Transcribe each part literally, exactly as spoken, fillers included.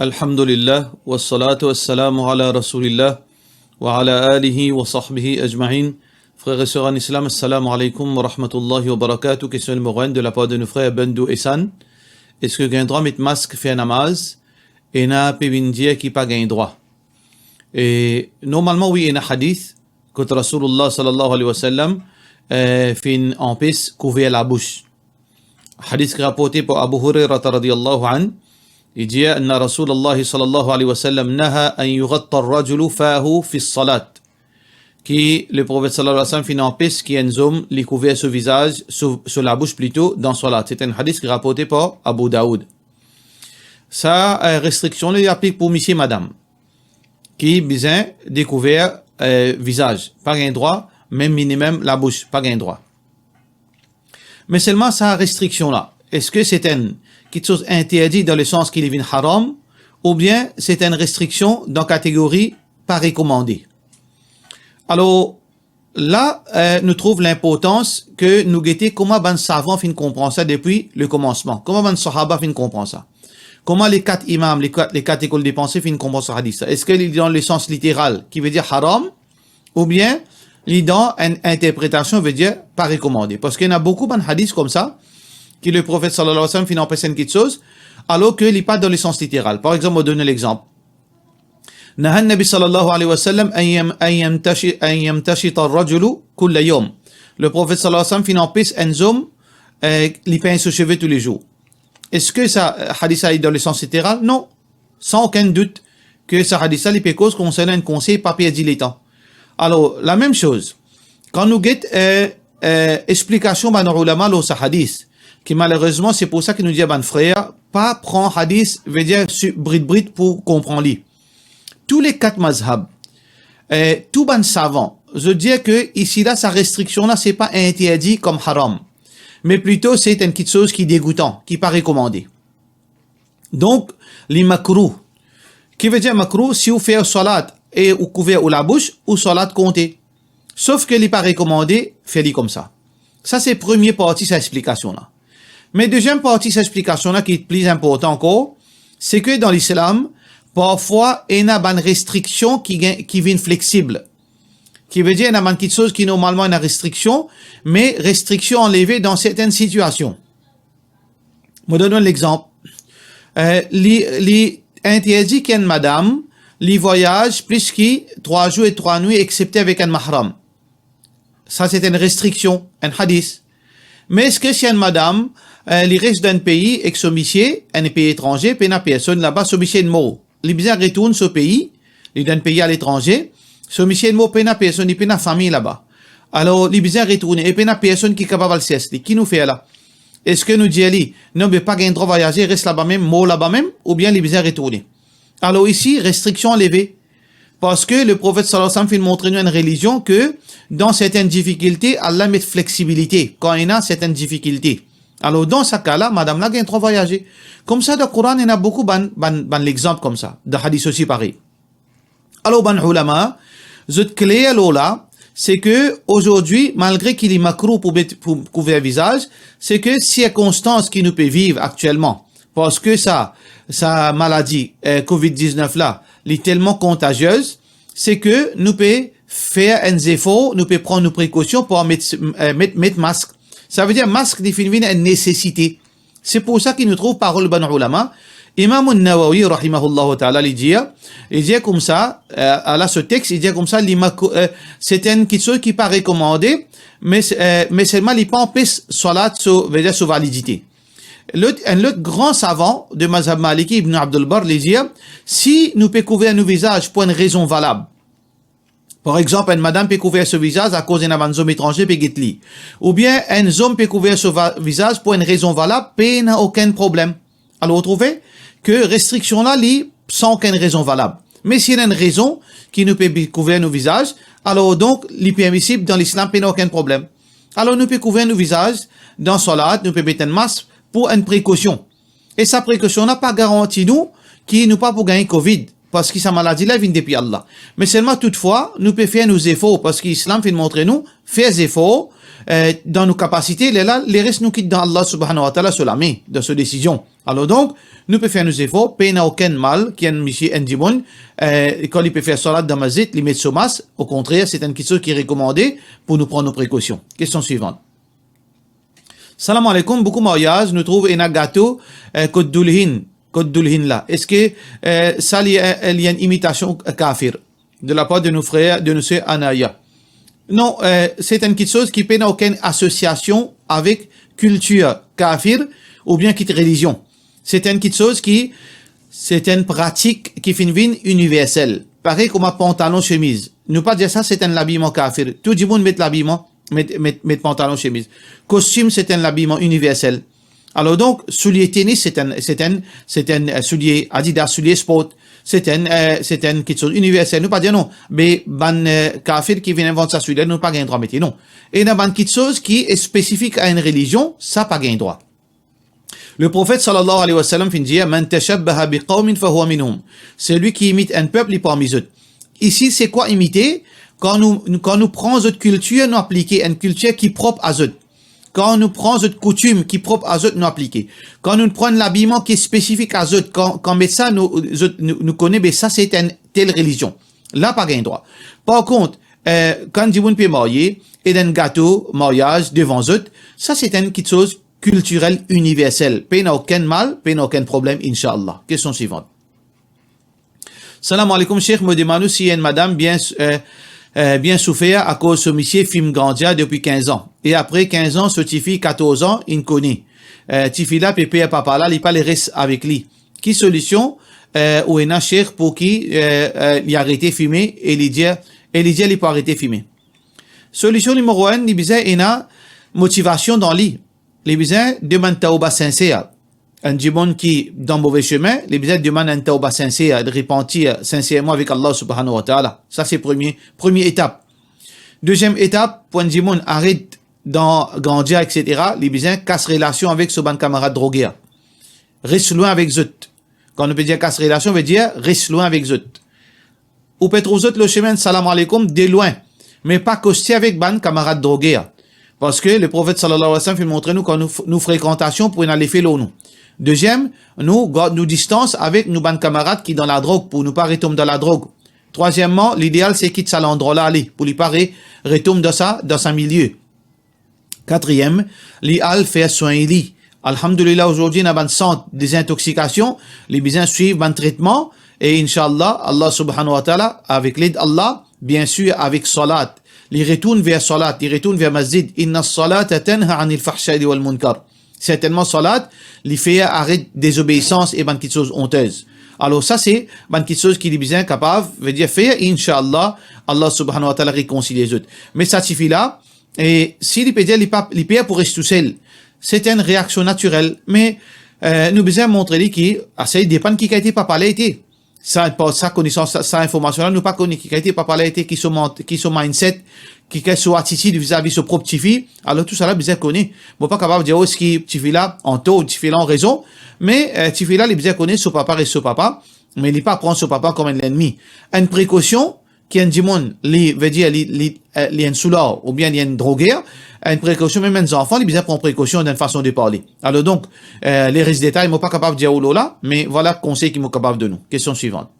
Alhamdulillah, wassalatu wassalamu ala Rasoulillah, wa ala alihi wa sahbihi ajmain. Frer e ser an Islam, assalamu alaikum wa rahmatullahi wa barakatuh. Kestion nimero enn de lapar de nou frer Bendou Esan. Eski gagn drwa met mask fer namaz? Ena pe vinn dir ki pa gagn drwa. E normalman, wi, ena hadis kot Rasoulillah sallallahu alayhi wa sallam, eh, finn anpes kouver labous. Hadis ki raporte par Abu Hurairah radiyallahu anhu, li dir, anna Rasoulillah sallallahu alayhi wa sallam naha an yughatta ar-rajulu fahu fi salat. Ki Leprofet sallallahu alayhi wa sallam finn anpes ki enn zom li kouver so vizaz, so, so labous plito, dan salat. Se enn hadis ki raporte par Abu Daoud. Sa, eh, restriksion la, li aplik pou misie, madam, ki bizin dekouver, eh, vizaz. Pa gagn drwa, mem minimem labous, pa gagn drwa. Me selman sa restriksion la, eski se enn kiksoz interdi dan lesans ki li vinn haram, oubien se enn restriksion dan kategori pa rekomande? Alor, la, eh, nou trouv linportans ke nou gete kouma bann savan finn konpran sa depi lekomansman, kouma bann sahaba finn konpran sa, kouma le kat imam, le kat, le kat lekol de panse finn konpran sa hadis la. Eski li dan lesans literal, ki vedir haram, oubien li dan enn interpretasion, vedir pa rekomande? Parski ena boukou bann hadis koumsa, ki Leprofet sallallahu alayhi wa sallam finn anpes enn kiksoz, alor ke li pa dan lesans literal. Par exanp, mo donn enn lexanp. Naha Nabi sallallahu alayhi wa sallam an yam-, an yamtashi-, an yamtashita ar-rajulu kulla yawm. Leprofet sallallahu alayhi wa sallam finn anpes enn zom, eh, li pegn so seve toulezour. Eski sa, eh, hadis la li dan lesans literal? Non. San okenn dout ke sa hadis la li pe koz konsernan enn konsey pa perdi letan. Alor, lamem soz, kan nou get, eh, eh, explikasion bann oulama lor sa hadis, ki malerezman, se pou sa ki nou dir bann frer, pa pran hadis, vedir si-, brit brit pou konpran li. Tou le kat mazhab, eh, tou bann savan, zot dir ke isi la, sa restriksion la, se pa interdi kom haram, me plito se enn kiksoz ki degoutan, ki pa rekomande. Donk, li makrouh. Ki vedir makrouh? Si ou fer salat e ou kouver ou labous, ou salat konte. Sof ke li pa rekomande fer li koumsa. Sa se premie parti sa explikasion la. Me deziem parti sa explikasion la ki pli inportan ankor, se ke dan Lislam, parfwa ena bann restriksion ki gagn, ki vinn fleksib. Ki vedir ena bann kiksoz ki normalman ena restriksion, me restriksion anleve dan sertenn sitiasion. Mo donn ou enn lexanp. Eh, li, li interdi ki enn madam, li vwayaz plis ki trwa zour e trwa nwit, exsepte avek enn mahram. Sa se enn restriksion, enn hadis. Me eski si enn madam, eh, li res dan enn pei ek so misie, enn pei etranze, pena personn laba, so misie inn mor, li bizin retourn so pei, li dan enn pei aletranze, so misie inn mor, pena personn, li pena fami laba. Alor, li bizin retourne, e pena personn ki kapav al sers li. Ki nou fer la? Eski nou dir li, "Non, be pa gagn drwa vwayaze, res laba mem, mor laba mem," oubien li bizin retourne? Alor isi, restriksion anleve. Parski Leprofet sallallahu alayhi wa sallam finn montre nou enn relizion ke dan sertenn difikilte, Allah met fleksibilite kan ena sertenn difikilte. Alor, dan sa ka la, madam la gagn drwa vwayaze. Koumsa, dan Koran, ena boukou bann, bann, bann lexanp koumsa, dan hadis osi parey. Alor, bann oulama, zot kler lor la, se ke azordi, malgre ki li makrouh pou met, pou kouver vizaz, se ke sirkonstans ki nou pe viv aktielman, parski sa, sa maladi, eh, covid diznef la, li telman kontaziez, se ke nou pe fer enn zefor, nou pe pran nou prekosion pou met, eh, met, met mask. Savedir mask, li finn vinn enn nesesite. Se pou sa ki nou trouv parol bann oulama. Imam An-Nawawi, rahimahullahu ta'ala, li dir, li dir koumsa, eh, ala so tex, li dir koumsa, li makro-, eh, se enn kiksoz ki pa rekomande, me, eh, me selman li pa anpes salat so, vedir so validite. Lot, enn lot gran savan de mazhab Maliki, Ibn Abdul Barr, li dir, si nou pe kouver nou vizaz pou enn rezon valab, par exanp, enn madam pe kouver so vizaz akoz ena bann zom etranze pe get li, oubien enn zom pe kouver so va-, vizaz pou enn rezon valab, pena okenn problem. Alor, ou trouve ke restriksion la, li san okenn rezon valab. Me si ena enn rezon ki nou pe bi-, kouver nou vizaz, alor donk, li permisib dan Lislam, pena okenn problem. Alor, nou pe kouver nou vizaz dan salat, nou pe met enn mask pou enn prekosion. E sa prekosion la pa garanti nou ki nou pa pou gagn covid, parski sa maladi la vinn depi Allah. Me selman, toutfwa, nou pe fer nou zefor, parski Islam finn montre nou fer zefor, eh, dan nou kapasite, lerla, leres nou kit dan Allah subhanahu wa ta'ala so lame, dan so desizion. Alor donk, nou pe fer nou zefor, pena okenn mal ki enn misie, enn dimoun, eh, kan li pe fer salat dan masjid, li met so mask, okontrer, se enn kiksoz ki rekomande pou nou pran nou prekosion. Kestion swivan. Salam alaikum, boukou maryaz, nou trouv ena gato, eh, kot doulhin, kot doulhin la. Eski, eh, sa li, eh, li enn imitasion kafir de la par de nou frer, de nou ser Anaya? Non, eh, se enn kiksoz ki pena okenn asosiasion avek kiltir kafir oubien kit relizion. Se enn kiksoz ki, se enn pratik ki finn vinn iniversel. Parey kouma pantalon, semiz. Nou pa dir sa se enn labiman kafir. Tou dimoun met labiman, met, met, met pantalon, semiz. Kostim, se enn labiman iniversel. Alor donk, soulie tenis, se enn, se enn, se enn, eh, soulie Adidas, soulie sport, se enn, eh, se enn kiksoz iniversel. Nou pa dir non, be bann, eh, kafir ki vinn invant sa soulie, nou pa gagn drwa mete, non. Ena bann kiksoz ki spesifik a enn relizion, sa pa gagn drwa. Le Profet sallallahu alayhi wa sallam finn dir, "Man tashabbaha bi qawmin fahuwa minhum." Selwi ki imit enn pep, li parmi zot. Isi, se kwa imite? Kan nou, kan nou pran zot kiltir, nou aplike enn kiltir ki prop a zot. Kan nou pran zot koutim ki prop a zot, nou aplike. Kan nou pran labiman ki spesifik a zot, kan, kan met sa, nou, zot, nou, nou kone, be sa se enn tel relizion. La, pa gagn drwa. Par kont, eh, kan dimoun pe marye, e donn gato maryaz devan zot, sa se enn kiksoz kiltirel iniversel. Pena okenn mal, pena okenn problem, inshallah. Kestion swivan. Salam alaikum, Sheikh, mo demann ou si enn madam bien, eh, eh, bien soufer akoz so misie fim ganja depi kinz an. E apre kinz an, so tifi katorz an, inn kone. Eh, tifi la pe per papa la, li pa le res avek li. Ki solision, eh, ou ena, Sheikh, pou ki, eh, eh, li arete fime e li dir, e li dir li pou arete fime? Solision nimero enn, li bizin ena motivasion dan li. Li bizin demann tawba sinser. Enn dimoun ki dan move semin, li bizin demann enn tawba sinser, repantir sinserman avek Allah subhanahu wa ta'ala. Sa se premie, premie etap. Deziem etap, pou enn dimoun aret dan ganja, et cetera, li bizin kas relasion avek so bann kamarad droger. Res lwin avek zot. Kan nou pe dir kas relasion, vedir res lwin avek zot. Ou pe trouv zot lor semin, salam alaikum, de lwin, me pa koste avek bann kamarad droger. Parski le Profet sallallahu alayhi wa sallam finn montre nou kan nou, nou frekantasion pou ena lefe lor nou. Deziem, nou gard nou distans avek nou bann kamarad ki dan ladrog, pou nou pa retom dan ladrog. Trwazieman, lideal se kit sa landrwa la ale, pou li pa re-, retom dan sa, dan sa milie. Katriem, li al fer swin li. Alhamdulillah, azordi ena bann sant dezintoksikasion, li bizin swiv bann tretman, e inshallah, Allah subhanahu wa ta'ala, avek led Allah, biensir avek salat, li retourn ver salat, li retourn ver masjid. Inna salata tanha anil fahsha'i wal munkar. Sertennman, salat, li fer aret dezobeisans e bann kiksoz ontez. Alor sa se bann kiksoz ki li bizin kapav, vedir fer, inshallah, Allah subhanahu wa ta'ala rekonsilie zot. Me sa tifi la, e si li pe dir li pa, li per pou res tousel, se enn reaksion natirel, me, eh, nou bizin montre li ki, ah, sa depann ki kalite papa la ete. Sa, pa, sa konesans, sa, sa informasion la, nou pa kone ki kalite papa la ete, ki so mant-, ki so mindset, ki kalite so atitid vizavi so prop tifi. Alor tousala bizin kone. Mo pa kapav dir, oh, eski tifi la antor, tifi la an rezon, me, eh, tifi la, li bizin kone so papa res so papa, me li pa pran so papa kom enn lennmi. Enn prekosion, ki enn dimoun, li, vedir, li, li, eh, li enn soular, oubien li enn droger, enn prekosion, mem enn zanfan, li bizin pran prekosion dan fason de parle. Alor donk, eh, leres detay, mo pa kapav dir ou lor la, me vwala konsey ki mo kapav donn ou. Kestion swivan.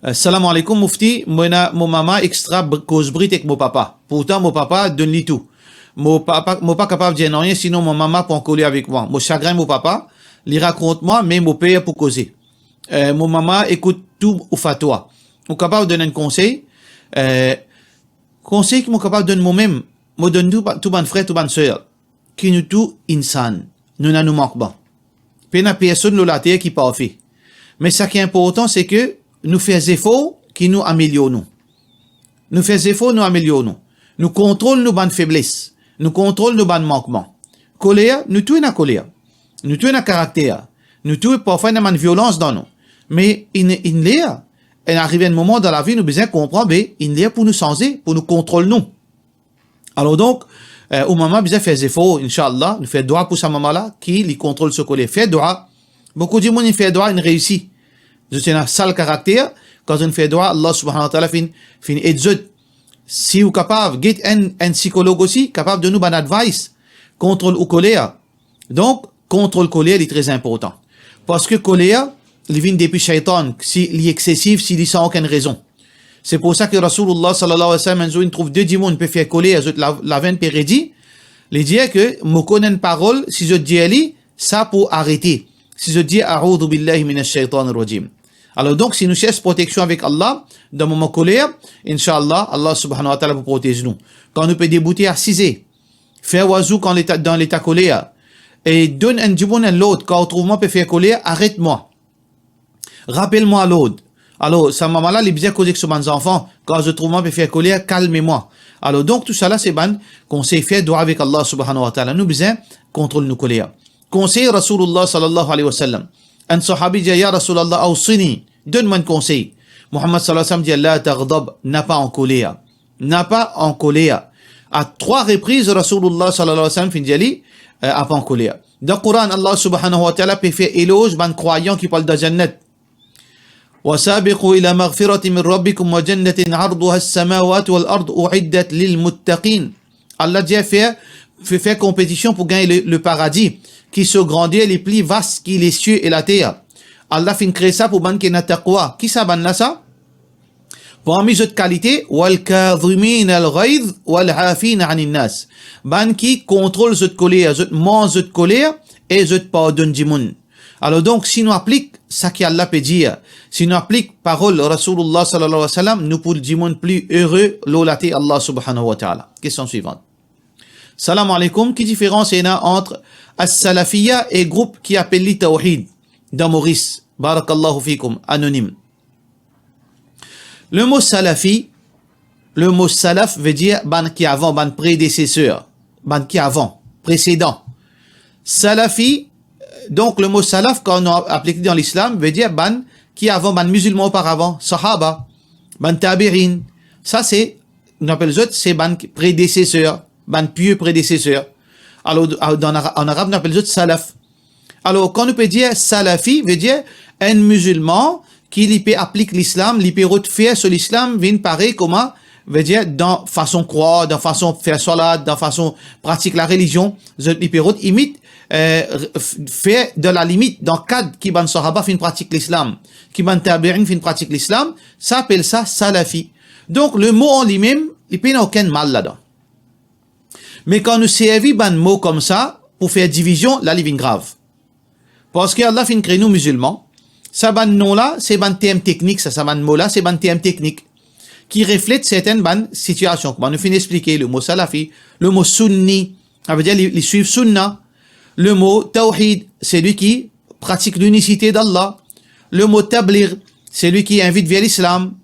Eh, salam alaikum, Mufti. Mo ena mo mama extra br-, koz brit ek mo papa. Pourtan, mo papa donn li tou. Mo papa, mo pa kapav dir nanye, sinon mo mama pou ankoler avek mwa. Mo sagrin mo papa, li rakont mwa, me mo per pou koze. Eh, mo mama ekout tou ou fatwa. Ou kapav donn enn konsey? Eh, konsey ki mo kapav donn momem, mo donn tou ba-, tou bann frer, tou bann ser, ki nou tou insan, nou ena nou mankman. Pena personn lor later ki parfe. Me sa ki inportan, se ke nou fer zefor ki nou amelior nou. Nou fer zefor, nou amelior nou. Nou kontrol nou bann febles. Nou kontrol nou bann mankman. Koler, nou tou ena koler. Nou tou ena karakter. Nou tou parfwa ena bann violans dan nou. Me inn, inn ler, inn ariv enn moman dan lavi, nou bizin konpran, be, inn ler pou nou sanze, pou nou kontrol nou. Alor donk, eh, ou mama bizin fer zefor, inshallah, nou fer dwa pou sa mama la, ki li kontrol so koler. Fer dwa, boukou dimoun inn fer dwa, inn reisi. Zot ena sal karakter, kan zot inn fer dwa, Allah subhanahu wa ta'ala finn, finn ed zot. Si ou kapav get enn, enn sikolog osi, kapav donn ou bann advice, kontrol ou koler. Donk, kontrol koler, li tre inportan. Parski koler, li vinn depi Shaytan, si li eksesif, si li san okenn rezon. Se pou sa ki Rasoulullah sallallahu alayhi wa sallam, enn zour, inn trouv de dimoun pe fer koler, zot la-, lavenn pe redi, li dir ke, "Mo konn enn parol, si zot dir li, sa pou arete. Si zot dir, 'A'udhu billahi minash shaytanir rajim.'" Alor donk, si nou sers proteksion avek Allah, dan moman koler, inshallah, Allah subhanahu wa ta'ala pou protez nou. Kan nou pe deboute asize, fer wazou kan leta, dan leta koler, e donn enn dimoun enn lord, kan ou trouv mwa pe fer koler, aret mwa. Rapel mwa lord. Alor, sa mama la, li bizin koz ek so bann zanfan, kan zot trouv mwa pe fer koler, kalme mwa. Alor donk, tou sa la, se bann konsey, fer dwa avek Allah subhanahu wa ta'ala. Nou bizin kontrol nou koler. Konsey Rasoulullah sallallahu alayhi wa sallam. Enn sahabi dir, "Ya Rasoulullah, awsini, donn mwa enn konsey." Muhammad sallallahu alayhi wa sallam dir, "La taghdab, napa ankoler. Napa ankoler." A trwa repriz, Rasoulullah sallallahu alayhi wa sallam finn dir li, eh, apa ankoler. Dan Koran, Allah subhanahu wa ta'ala pe fer eloz bann krwayan ki pou al dan jannat. "Wa sabiqu ila maghfiratin min rabbikum wa jannatin arduha as-samawati wal ard uiddat lil muttaqin." Allah dir fer, fer, fer konpetision pou gagn le, le paradi, ki so grander li pli vas ki lesie e later. Allah finn kree sa pou bann ki ena taqwa. Ki sa bann la sa? Parmi zot kalite, "Wal kadhimin al ghayz wal afina anin nas." Bann ki kontrol zot koler, zot manz zot koler e zot pardonn dimoun. Alor donk, si nou aplik sa ki Allah pe dir, si nou aplik parol Rasoulullah sallallahu alayhi wa sallam, nou pou dimoun pli ere lor later Allah subhanahu wa ta'ala. Kestion swivan. Salam aleykoum, ki diferans ena ant as-Salafia e group ki apel li Tawhid dan Moris? Barakallahu fikum, anonim. Le mo Salafi, le mo Salaf ve dir bann ki avan, bann predeseser, bann ki avan, presedan. Salafi, donk le mo Salaf, kan nou aplik li dan Lislam, ve dir bann ki avan, bann mizilman oparavan, Sahaba, bann Tabi'in. Sa se, nou apel zot, se bann predeseser, bann pie predeseser. Alor, an, an Arab, nou apel zot Salaf. Alor, kan nou pe dir Salafi, ve dir enn mizilman ki li pe aplik Lislam, li pe rod fer so Lislam vinn parey kouma, ve dir dan fason krwar, dan fason fer swalat, dan fason pratik larelizion, zot li pe rod imit, eh, f-, fer dan lalimit, dan kad ki bann Sahaba finn pratik Lislam, ki bann Tabi'in finn pratik Lislam, sa apel sa Salafi. Donk, le mo an limem, li pena okenn mal ladan. Me kan nou servi bann mo koumsa pou fer divizion, la li vinn grav. Parski Allah finn kree nou mizilman, sa bann non la, se bann term teknik, sa, sa bann mo la, se bann term teknik ki reflet sertin bann sitiasion. Kouma nou finn explike, le mo Salafi, le mo Sunni, sa ve dir li, li swiv Sunna. Le mo Tawhid, selwi ki pratik linisite d'Allah. Le mo Tabligh, selwi ki invit ver Lislam.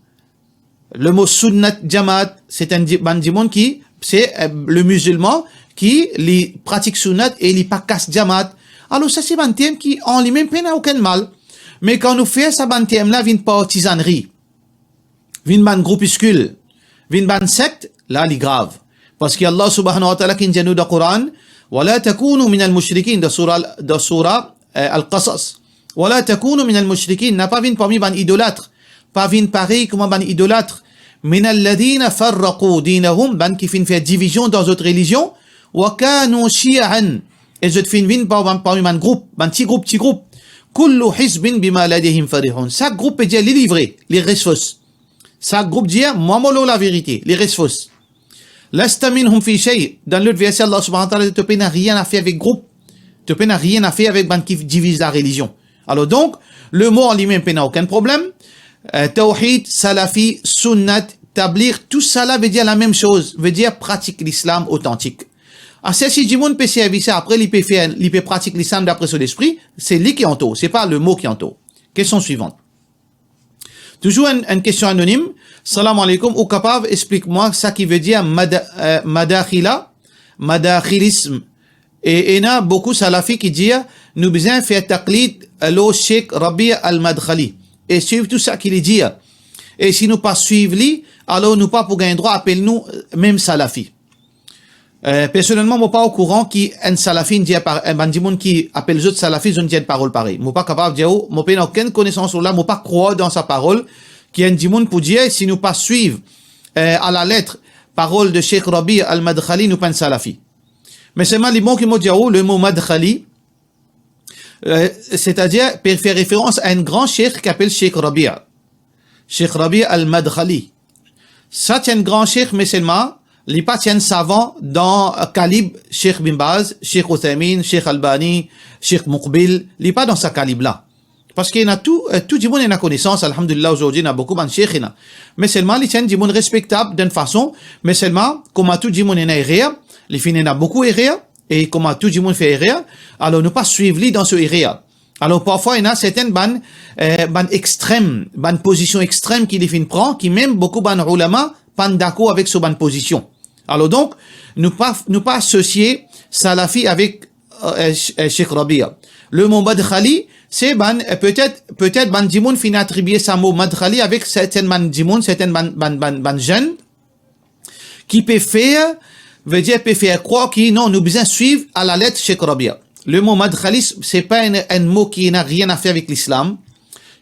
Le mo Sunnat, Jamaat, se enn di-, bann dimoun ki, se, eh, le mizilman ki li pratik Sunnat e li pa kas Jamaat. Alor sa se bann term ki an limem pena okenn mal. Me kan nou fer sa bann term la vinn partizannri, vinn bann groupiskil, vinn bann sekt, la li grav. Parski Allah subhanahu wa ta'ala finn dir nou dan Koran, "Wa la takunu minal mushrikin", dan soura, dan soura, eh, Al-Qasas. "Wa la takunu minal mushrikin", napa vinn parmi bann idolat. Pa vinn parey kouma bann idolat. "Minal ladhina farraqu dinahum", bann ki finn fer divizion dan zot relizion. "Wa kanu shi'an", e zot finn vinn par-, parmi bann group, bann ti group, ti group. "Kullu hizbin bima ladayhim farihun." Sak group pe dir li, li vre, li res fos. Sak group dir, "Mwa, mo lor laverite," li res fos. "Lasta minhum fi shay." Dan lot verse, Allah subhanahu wa ta'ala, to pena rien a fer avek group. To pena rien a fer avek bann ki diviz larelizion. Alor donk, le mo an limem pena okenn problem. Eh, Tawhid, Salafi, Sunnat, Tabligh, tou sa la ve dir lamem soz, ve dir pratik Lislam otantik. Aster si dimoun pe servi sa, apre li pe fer, li pe pratik Lislam dapre so lespri, se li ki an tor, se pa le mo ki an tor. Kestion swivan. Touzour enn, enn kestion anonim. Salam aleykoum, ou kapav explik mwa sa ki ve dir mada-, eh, madakhila, madakhilism? E ena boukou Salafi ki dir nou bizin fer taklid, eh, lor Sheikh Rabi' al-Madkhali e swiv tou sa ki li dir. E si nou pa swiv li, alor nou pa pou gagn drwa apel nou, eh, mem Salafi. Eh, personelman, mo pa okouran ki enn Salafi inn dir par-, eh, bann dimoun ki apel zot Salafi, zot inn dir enn parol parey. Mo pa kapav dir ou, mo pena okenn konesans lor la, mo pa krwar dan sa parol ki enn dimoun pou dir, si nou pa swiv, eh, a la let, parol de Sheikh Rabi' al-Madkhali, nou pa enn salafi. Me selman li bon ki mo dir ou, le mo Madkhali, euh, setadir, pe fer referans a enn gran sheikh ki apel Sheikh Rabi'. Sheikh Rabi' al-Madkhali. Sa ti enn gran sheikh, me selman, li pa ti enn savan dan kalib Sheikh Bin Baz, Sheikh Uthaymin, Sheikh Albani, Sheikh Muqbil, li pa dan sa kalib la. Parski ena tou, eh, tou dimoun ena konesans, alhamdulillah, azordi ena boukou bann sheikh ena. Me selman, li ti enn dimoun respektab dan enn fason, me selman, kouma tou dimoun ena erer, li finn ena boukou erer, e kouma tou dimoun fer erer, alor nou pa swiv li dan so erer. Alor, parfwa, ena sertin bann, eh, bann extrem, bann pozision extrem ki li finn pran, ki mem boukou bann oulama pa'nn dakor avek so bann pozision. Alor donk, nou pa, nou pa asosie salafi avek, eh, eh, Sheikh Rabi'. Le mo Madkhali, se bann, eh, petet, petet bann dimoun finn atribie sa mo Madkhali avek sertin bann dimoun, sertin bann, bann, bann, bann zenn, ki pe fer, vedir pe fer krwar ki non, nou bizin swiv alalet Sheikh Rabi'. Le mo Madkhali, se pa enn, enn mo ki ena rien a fer avek lislam.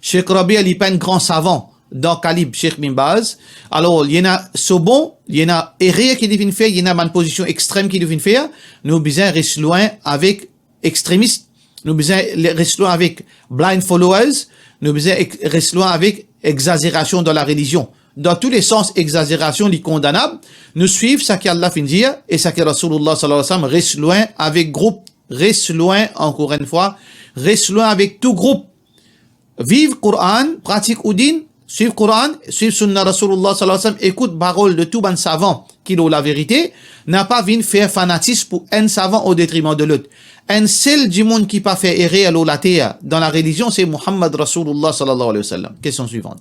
Sheikh Rabi', li pa enn gran savan dan kalib Sheikh Bin Baz. Alor, li ena so bon, li ena erer ki li finn fer, li ena bann pozision extrem ki li finn fer. Nou bizin res lwin avek extremis, nou bizin le-, res lwin avek blind followers, nou bizin ex-, res lwin avek exazerasion dan larelizion. Dan tou le sans, exazerasion, li kondanab. Nou swiv sa ki Allah finn dir e sa ki Rasoulillah sallallahu alayhi wa sallam, res lwin avek group, res lwin, ankor enn fwa, res lwin avek tou group. Viv Koran, pratik ou din, swiv Koran, swiv Sunna Rasoulillah sallallahu alayhi wa sallam, ekout parol de tou bann savan ki lor laverite, napa vinn fer fanatism pou enn savan o detriman de lot. Enn sel dimoun ki pa fer erer lor later dan larelizion, se Muhammad Rasoulillah sallallahu alayhi wa sallam. Kestion swivan.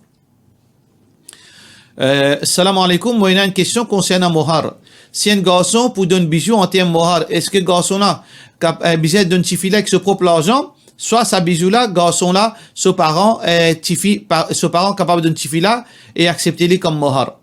Eh, salam aleykoum, mo ena enn kestion konsernan mohar. Si enn garson pou donn bizou an term mohar, eski garson la kap-, eh, bizin donn tifi la ek so prop larzan, swa sa bizou la, garson la, so paran, eh, tifi, pa-, so paran kapav donn tifi la e aksepte li kom mohar?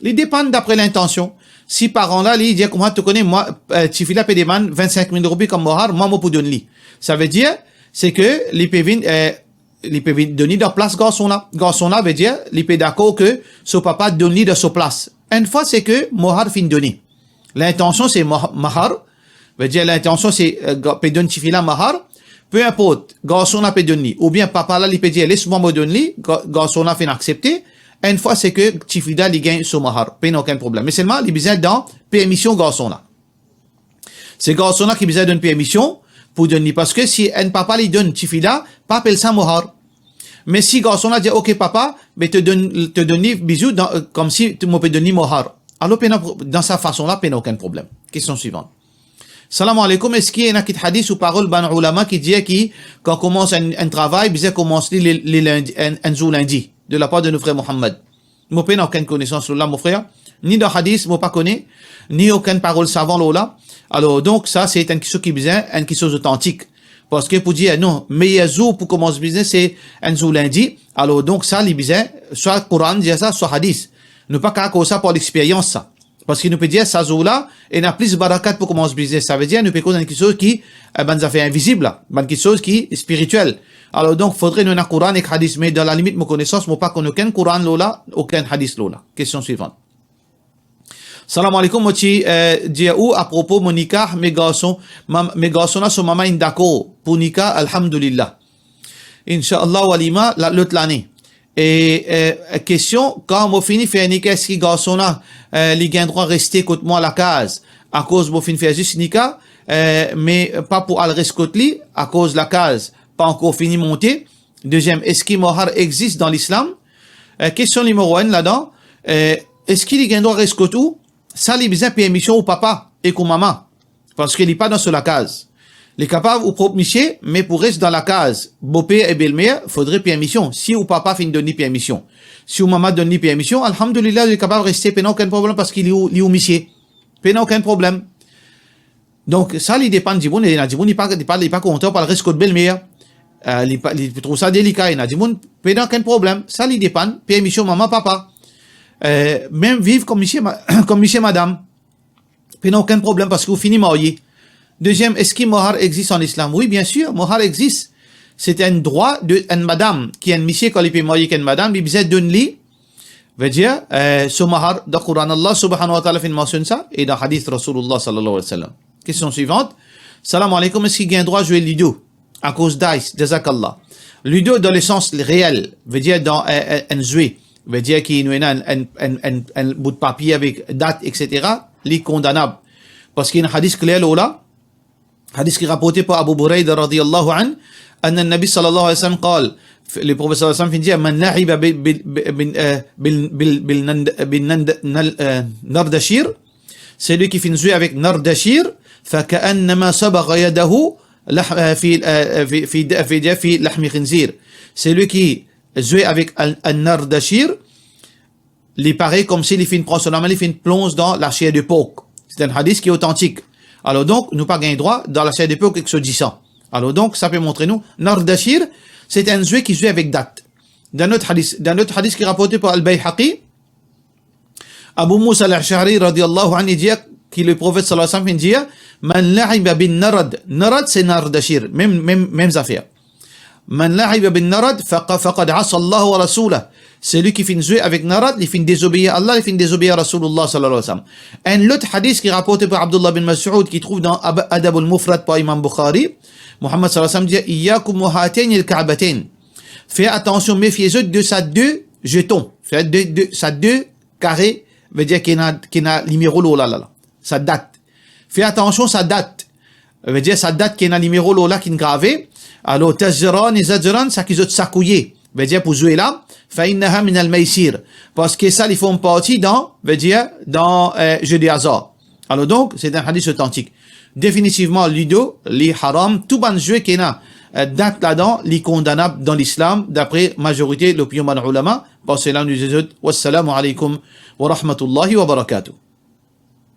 Li depann dapre lintansion. Si paran la, li dir koumsa, to kone, mwa, eh, tifi la pe demann vinn-sink mil roupi kom mohar, mwa mo pou donn li. Savedir, se ke li pe vinn, eh, li pe vinn donn li dan plas garson la. Garson la, vedir, li pe dakor ke so papa donn li dan so plas. Enn fwa se ke mohar finn done. Lintansion se mah-, mahar, vedir lintansion se, eh, ga-, pe donn tifi la mahar, pe inport, garson la pe donn li, oubien papa la, li pe dir, les mwa mo donn li, ga-, garson la finn aksepte, enn fwa se ke tifi la, li gagn so mahar, pena okenn problem. Me selman, li bizin dan permision garson la. Se garson la ki bizin donn permision pou donn li, parski si enn papa li donn tifi la, pa apel sa mohar. Me si garson la dir, "Ok papa, be to donn, to donn li bizou dan, eh, koumsi to, mo pe donn li mohar." Alor, pena pro-, dan sa fason la, pena okenn problem. Kestion swivan. Salam aleykoum, eski ena kit hadis ou parol bann oulama ki dir ki kan koumans enn, enn travay, bizin koumans li le, le lindi, enn, enn zour lindi, de lapar de nou frer Mohammad? Mo pena okenn konesans lor la, mo frer. Ni dan hadis, mo pa kone, ni okenn parol savan lor la. Alor, donk, sa, se enn kiksoz ki bizin, enn kiksoz otantik. Parski pou dir, non, meyer zour pou koumans biznes, se enn zour lindi. Alor, donk, sa, li bizin, swa Koran dir sa, swa hadis. Nou pa kapav koz sa par lexperyans, sa. Parski nou pe dir, sa zour la, ena plis barakat pou koumans biznes. Savedir, nou pe koz enn kiksoz ki, eh, bann zafer invizib la, bann kiksoz ki spiritiel. Alor, donk, fodre nou ena Koran ek hadis, me dan lalimit mo konesans, mo pa konn okenn Koran lor la, okenn hadis lor la. Kestion swivan. Salam aleykoum, mo ti, eh, dir ou apropo mo nikah, me garson, mam-, me garson la so mama inn dakor pou nikah, alhamdulillah. Inshallah, walima, la, lot lane. E, eh, kestion, kan mo fini fer nikah, eski garson la, eh, li gagn drwa reste kot mwa lakaz, akoz mo finn fer zis nikah, eh, me pa pou al res kot li, akoz lakaz pa ankor fini monte? Deziem, eski mohar exis dan lislam? Eh, kestion nimero enn ladan, eh, eski li gagn drwa res kot ou? Sa li bizin permision ou papa ek ou mama, parski li pa dan so lakaz. Li kapav ou prop misie, me pou res dan lakaz boper e belmer, fodre permision. Si ou papa finn donn li permision, si ou mama donn li permision, alhamdulillah, li kapav reste, pena okenn problem, parski li ou, li ou misie. Pena okenn problem. Donk, sa li depann dimoun, ena dimoun, li pa, li pa, li pa kontan pou al res kot belmer. Eh, li pa, li trouv sa delika, ena dimoun, pena okenn problem. Sa li depann permision mama, papa. Eh, mem viv kom misie, ma-, kom misie, madam. Pena okenn problem, parski ou fini marye. Deziem, eski mohar exis an islam? Wi, bien sir, mohar exis. Se enn drwa de enn madam, ki enn misie, kan li pe marye ek enn madam, li bizin donn li, Vedir, eh, so mahar, dan Koran Allah subhanahu wa ta'ala finn mansionn sa, e dan hadith Rasulullah sallallahu alayhi wa sallam. Kestion swivant. Salam aleykoum, eski gagn drwa zwe lido akoz dice? Jazakallah. Lido dan lesans reel, vedir dan, eh, eh, enn zwe, vedir ki nou ena enn, enn, enn, enn, enn bout papie avek dat, et cetera, li kondanab. Parski ena hadis kler lor la, hadis ki raporte par Abu Burayda radiyallahu anh, anna Nabi sallallahu alayhi wa sallam qal, le Profet sallallahu alayhi wa sallam finn dir, man la'iba bil, bil, bil, eh, bil, bil, bil nand-, bil nand-, nal-, eh, nardashir, selwi ki finn zwe avek nardashir, fa ka'annama sabagha yadahu lah-, eh, fi, eh, fi, fi, fi, fi lahmi khinzir. Selwi ki zwe avek al-, an-nardashir, li parey koumsi li finn pran so lame, li finn plonz dan laser de pork. Se enn hadis ki otantik. Alor donk, nou pa gagn drwa dan laser de pork ek so disan. Alor donk, sa pe montre nou, nardashir, se enn zwe ki zwe avek dat. Dan lot hadis, dan lot hadis ki raporte par Al-Bayhaqi, Abu Musa Al-Ash'ari radiyallahu anhu dir ki le Profet sallallahu alayhi wa sallam finn dir, man la'iba bin narad, narad se nardashir, mem, mem, mem zafer. Man la'iba bin narad, faqa-, faqad asa Allah wa rasulah. Selwi ki finn zwe avek narad, li finn dezobeir Allah, li finn dezobeir Rasulullah sallallahu alayhi wa sallam. Enn lot hadis ki raporte par Abdullah bin Mas'ud, ki trouv dan Ab-, Adabul Mufrad par Imam Bukhari, Muhammad sallallahu alayhi wa sallam dir, iyyakum wa hataynil ka'batayn. Fer atansion, mefie zot de sa de zeton. Fer de, de, sa de kare, vedir ki ena, ki ena nimero lor la, la, la. Sa dat. Fer atansion sa dat. Vedir sa dat ki ena nimero lor la ki'nn grave. Alor, tazjirani zajran, sa ki zot sakouye, vedir pou zwe la, fa innaha minal maysir. Parski sa li form parti dan, vedir dan, eh, zwe de azar. Alor donk, se enn hadis otantik. Definitivman, lido, li haram, tou bann zwe ki ena, eh, dat ladan, li kondanab dan lislam, dapre mazorite lopinion bann oulama, par sela nou dir zot, wassalamu alaykum wa rahmatullahi wa barakatuh.